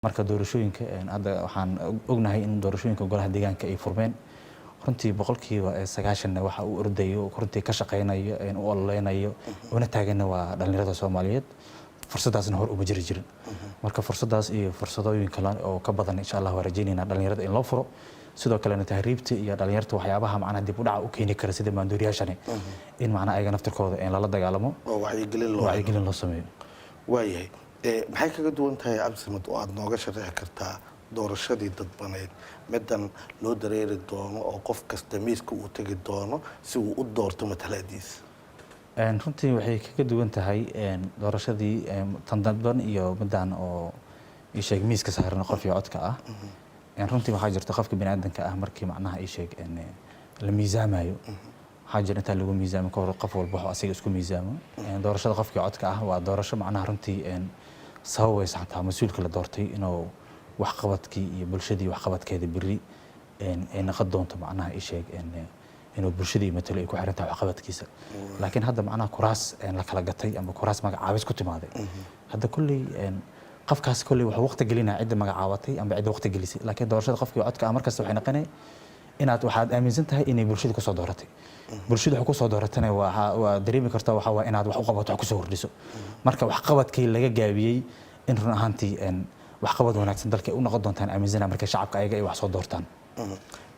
Marka doorashooyinka hadda waxaan ognahay in doorashooyinka golaha deegaanka ay furmeen. Runtii 90% waxa uu ordayo, runtii ka shaqeynayo, u ololeynayo una taaganna waa dhalinyarada Soomaaliyeed. Fursadaasna hor uma jiri jirin. Marka fursadaas iyo fursadooyin kale oo ka badan, insha Allah, waa rajaynaynaa dhalinyarada in loo furo. Sidoo kalena tahriibta iyo dhalinyarta waxyaabaha macnaha dib u dhaca u keeni kara, sida maandooriyaashani, in macnaha ayaga naftirkooda in lala dagaalamo oo wacyigelin loo wacyigelin loo sameeyo. Waayahay, maxay kaga duwan tahay, Cabdisamad, oo aada nooga sharaxi kartaa doorashadii dadbaneyd middan loo dareeri doono oo qof kasta miiska uu tegi doono si uu u doorto matalaadiisa? Runtii waxay kaga duwan tahay doorashadii tan dadban iyo middan oo ii sheeg miiska saaran qof iyo codka ah. Runtii waxaa jirta qofka biniaadanka ah markii macnaha ii sheeg la miisaamayo, waxaa jira intaa lagu miisaamo ka hor qof walba wuxuu asiga isku miisaamo. Doorashada qofkii codka ah waa doorasho macnaha runtii sababaysa xataa mas-uulka la doortay inuu waxqabadkii iyo bulshadii waxqabadkeeda berri ay noqon doonto, macnaha ii sheeg, inuu bulshadii matalo ay ku xiran tahay waxqabadkiisa. Laakiin hadda macnaha kuraas la kala gatay ama kuraas magacaabis ku timaaday, hadda kolley qofkaas kolley wuxuu waqti gelinaya cidda magacaabatay ama cidda waqti gelisay. Laakiin doorashada qofkii codka ah markasta waxay noqonay inaad waxaad aaminsan tahay inay bulshada kusoo dooratay. Bulshada wax kusoo dooratana waa dareemi kartaa, waxaa waa inaad wax u qabato, wax kusoo kordhiso. Marka waxqabadkii laga gaabiyey in run ahaantii waxqabad wanaagsan dalka ay u noqon doontaan aaminsana marka shacabka ayaga ay wax soo doortaan.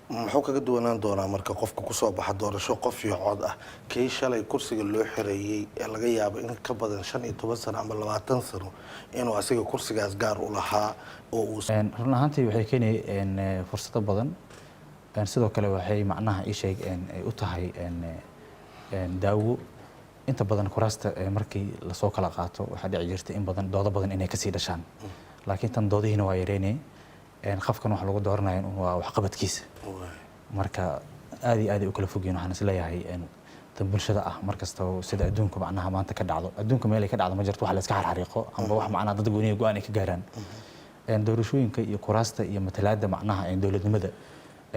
Muxuu kaga duwanaan doonaa marka qofka kusoo baxa doorasho qof iyo cod ah kii shalay kursiga loo xireeyey ee laga yaabo in ka badan 15 sano ama 20 sano inuu asiga kursigaas gaar u lahaa oo uu Run ahaantii waxay keenay fursado badan. Sidoo kale waxay macnaha ii sheeg ay u tahay daawo. Inta badan kuraasta markii lasoo kala qaato waxaa dhici jirta in badan doodo badan inay kasii dhashaan, laakiin tan doodihiina waa yareynay. Qofkan waxa lagu dooranaya waa waxqabadkiisa. Marka aad iyo aad ay u kala fogyihiin. Waxaan isleeyahay tan bulshada ah mar kasta sida adduunka macnaha maanta ka dhacdo, adduunka meel ay ka dhacdo ma jirto wax la iska xarxariiqo amba wax macnaha dad gooniya go'aan ay ka gaaraan. Doorashooyinka iyo kuraasta iyo matalaadda macnaha dowladnimada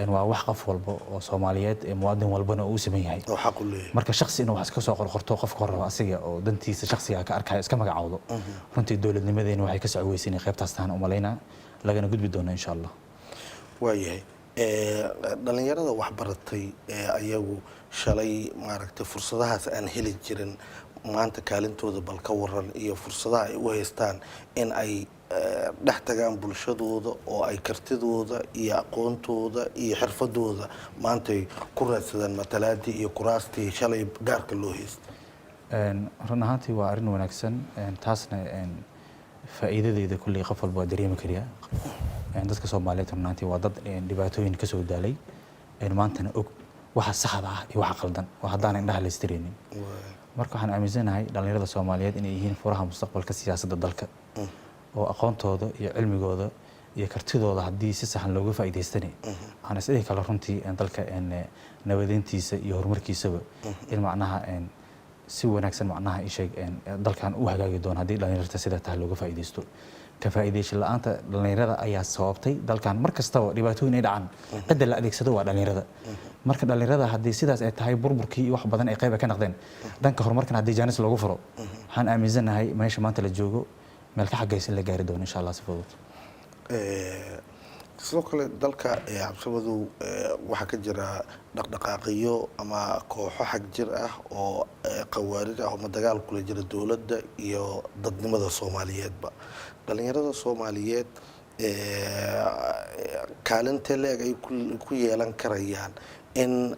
waa wax qof walba oo Soomaaliyeed ee muwaadin walbana uu u siman yahay oo xaq u leeyahay. Marka shaksi inuu wax iska soo qorqorto qofka hore asiga oo dantiisa shaksiga ka arkaya iska magacaawdo, runtii dowladnimadeena waxay ka socweysay inay qaybtaas tahan umalaynaa, lagana gudbi doono, insha Allah. Waayahay, dhalinyarada waxbaratay ee ayagu shalay maaragtay fursadahaas aan heli jirin, maanta kaalintooda bal ka waran iyo fursadaha ay u haystaan in ay dhex tagaan bulshadooda oo ay kartidooda iyo aqoontooda iyo xirfadooda maantay ku raadsadaan matalaadii iyo kuraastii shalay gaarka loo haystay? Run ahaantii waa arrin wanaagsan. Taasna faa'iidadeeda kulley qof walba waa dareemi kariyaa. Dadka Soomaaliyeed run ahaantii waa dad dhibaatooyin ka soo daalay, maantana og waxa saxda ah iyo waxa qaldan oo haddaan indhaha la istiraynin. Marka waxaan aaminsanahay dhalinyarada Soomaaliyeed inay yihiin furaha mustaqbalka siyaasadda dalka, oo aqoontooda iyo cilmigooda iyo kartidooda haddii si saxan looga faa'iidaystani aan isdhihi kale runtii dalka nabadeyntiisa iyo horumarkiisaba in macnaha si wanaagsan macnaha isheeg dalkan u hagaagi doono haddii dhalinyarta sida tahay looga faa'iidaysto. Ka faa'iidaysho la'aanta dhalinyarada ayaa sababtay dalkan mar kastaba dhibaatooyin ay dhacaan, cidda la adeegsado waa dhalinyarada. Marka dhalinyarada haddii sidaas ay tahay, burburkii iyo wax badan ay qayb ka noqdeen, dhanka horumarkan haddii jaanis loogu furo, waxaan aaminsanahay meesha maanta la joogo meel ka xaggaysa in la gaari doono, insha Allah, si fudud. Sidoo kale dalka Cabdimadow waxaa ka jira dhaqdhaqaaqiyo ama kooxo xag jir ah oo khawaarij ah ama dagaal kula jira dowladda iyo dadnimada Soomaaliyeedba. Dhalinyarada Soomaaliyeed kaalintee leeg ay ku yeelan karayaan in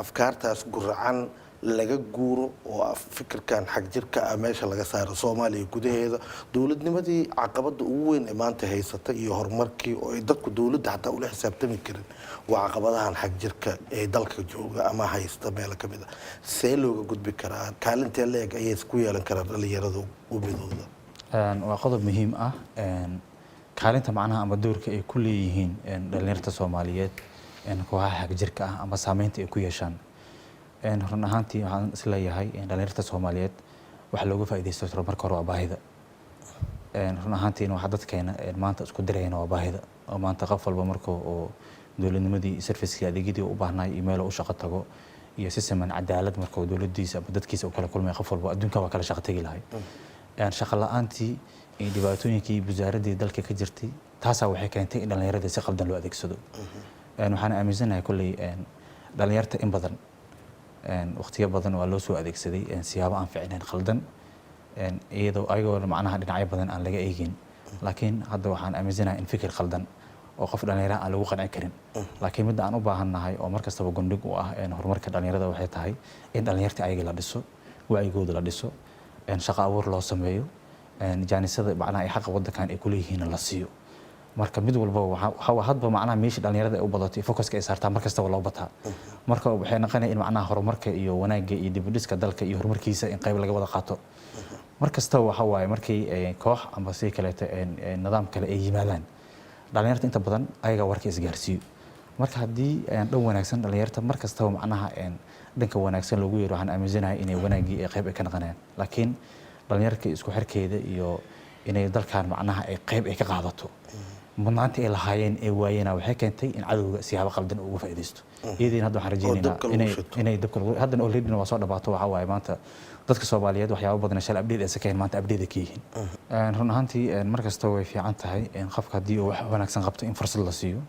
afkaartaas guracan laga guuro oo fikirkan xag jirka ah meesha laga saaro Soomaaliya gudaheeda, dowladnimadii caqabada ugu weyn ee maanta haysata iyo horumarkii oo ay dadku dowladda xataa ula xisaabtami karin waa caqabadahan xag jirka ee dalka jooga ama haysta meelo ka mid a? See looga gudbi karaa? Kaalintee leeg ayay ku yeelan karaan dhalinyarada u midooda? Waa qodob muhiim ah. Kaalinta macnaha ama doorka ay ku leeyihiin dhalinyarta Soomaaliyeed kooxaha xagjirka ah ama saameynta ay ku yeeshaan, run ahaantii waxaan isleeyahay dhalinyarta Soomaaliyeed waxa looga faa'iidaysto karo marka hore waa baahida. Run ahaantiina waxa dadkeena maanta isku dirayana waa baahida, oo maanta qof walba marka uu dowladnimadii, servicekii, adeegyadii u baahnay iyo meel uu shaqo tago iyo si siman cadaalad marka uu dowladiisa ama dadkiisa u kala kulmay, qof walba adduunka waa kala shaqo tegi lahay. Shaqo la'aantii Iyo dhibaatooyinkii wasaaradii dalka ka jirtay, taasaa waxay keentay in dhallinyaradii si qaldan loo adeegsado. Waxaan aaminsanahay kolley dhallinyarta in badan, waqtiyo badan waa loo soo adeegsaday siyaabo aan ficnayn, khaldan, iyadoo ayagoo macnaha dhinacyo badan aan laga eegin. Laakiin hadda waxaan aaminsanahay in fikir khaldan oo qof dhallinyara aan lagu qanci karin. Laakiin midda aan u baahannahay oo mar kastaba gundhig u ah horumarka dhallinyarada waxay tahay in dhallinyarta ayaga la dhiso, wacyigooda la dhiso, shaqo abuur loo sameeyo, jaanisada macnaha ay xaqa waddankan ay kuleeyihiin la siiyo. Marka mid walba waxa hadba macnaha meesha dhallinyarada ay u badato iyo focuska ay saartaa mar kastaba loo bataa. Marka waxay noqonaya in macnaha horumarka iyo wanaagga iyo dib u dhiska dalka iyo horumarkiisa in qayb laga wada qaato. Mar kastaba waxa waaye markii koox ama si kaleeto nidaam kale ay yimaadaan, dhallinyarta inta badan ayaga warka isgaarsiiyo. Marka haddii dhan wanaagsan dhallinyarta mar kastaba macnaha dhanka wanaagsan loogu yeero, waxaan aaminsanahay inay wanaaggii ay qayb ay ka noqonayaan. Laakiin dhallinyarka isku xirkeeda iyo inay dalkan macnaha ay qayb ay ka qaadato mudnaantii ay lahaayeen ee waayeena waxay keentay in cadowga siyaabo qaldan uu uga faa'iidaysto. Iyadiina hadda waxaan rajaynaynaa dabka lagu inay shito. Inay dabka lagu haddana already waa soo dhamaato. Waxaa waaye maanta dadka Soomaaliyeed waxyaabo badan shalay update aysan ka ahayn, maanta update ay ka yihiin. Run ahaantii mar kasta way fiican tahay qofka haddii uu wax wanaagsan qabto in fursad la siiyo.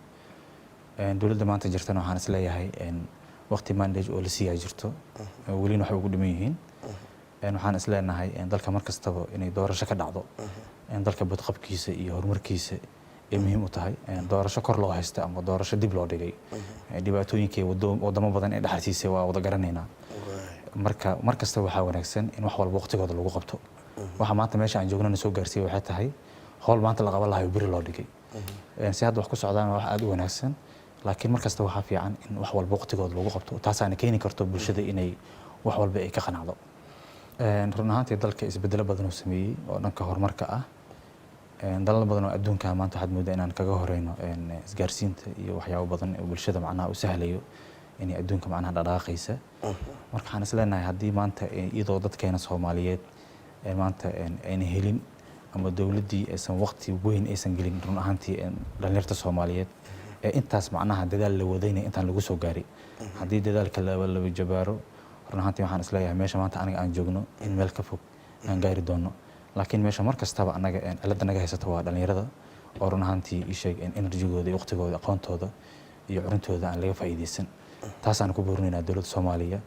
Dowladda maanta jirtana waxaan isleeyahay waqti mandate oo la siiyaa jirto, welina waxay ugu dhiman yihiin. Waxaan isleenahay dalka mar kastaba inay doorasho ka dhacdo, dalka badqabkiisa iyo horumarkiisa ay muhiim u tahay. Doorasho kor loo haysta ama doorasho dib loo dhigay, dhibaatooyinkay wadamo badan ee dhexalsiisay waa wada garanaynaa. Marka mar kasta waxaa wanaagsan in wax walba waqtigooda lagu qabto. Waxa maanta meesha aan joognana soo gaarsiiyey waxay tahay howl maanta la qaban lahayo beri loo dhigay. Si hadda wax ku socdaan waa wax aada u wanaagsan, laakiin mar kasta waxaa fiican in wax walba waqtigooda lagu qabto. Taasaana keeni karto bulshada inay wax walba ay ka qanacdo. Run ahaantii dalka isbedelo badan uu sameeyey oo dhanka horumarka ah. Dalal badan oo adduunka maanta waxaad moodaa inaan kaga horeyno isgaarsiinta iyo waxyaabo badan oo bulshada macnaha u sahlayo inay adduunka macnaha dhaqaaqaysa. Marka waxaan is leenahay haddii maanta iyadoo dadkeena Soomaaliyeed maanta ayna helin ama dowladdii aysan waqti weyn aysan gelin, run ahaantii dhalinyarta Soomaaliyeed ee intaas macnaha dadaal la wadaynaya intaan lagu soo gaaray, haddii dadaalka laba jabaaro, run ahaantii waxaan isleeyahay meesha maanta aniga aan joogno in meel ka fog aan gaari doono. Laakiin meesha mar kastaba anaga cilada naga haysata waa dhalinyarada oo run ahaantii ii sheeg energygooda iyo waqtigooda, aqoontooda iyo curintooda aan laga faa'iidaysan. Taasaan ku boorinaynaa dowladda Soomaaliya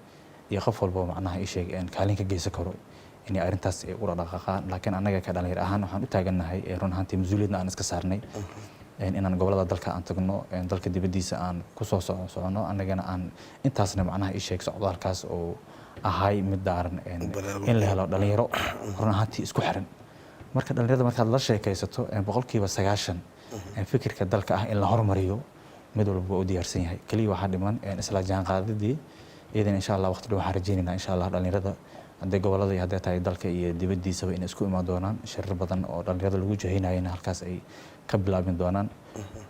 iyo qof walba macnaha ii sheeg kaalin ka geysan karo inay arrintaas ay u dhaqaaqaan. Laakiin annaga ka dhalinyar ahaan waxaan u taagannahay run ahaantii mas-uuliyadna aan iska saarnay inaan gobolada dalka aan tagno, dalka dibaddiisa aan kusoo socono, annagana aan intaasna macnaha ii sheeg socdaalkaas oo ahay mid daaran in la helo dhalinyaro run ahaantii isku xiran. Marka dhalinyarada markaad la sheekaysato, 90% fikirka dalka ah in la hormariyo mid walba waa u diyaarsan yahay. Keliya waxaa dhiman isla jaanqaadidii. Iyadana insha Allah waqti dhow waxaan rajaynaynaa insha Allah dhalinyarada hadday gobolada iyo hadday tahay dalka iyo dibaddiisaba inay isku imaan doonaan, shirar badan oo dhalinyarada lagu jihaynayana halkaas ay ka bilaabin doonaan.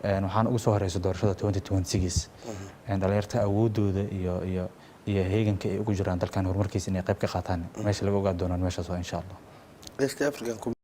Waxaan ugu soo horeysa doorashada 2026 dhalinyarta awoodooda iyo heeganka ay ugu jiraan dalkan horumarkiisa inay qayb ka qaataan meesha laga ogaan doonaan meeshaas waa insha Allah. East African.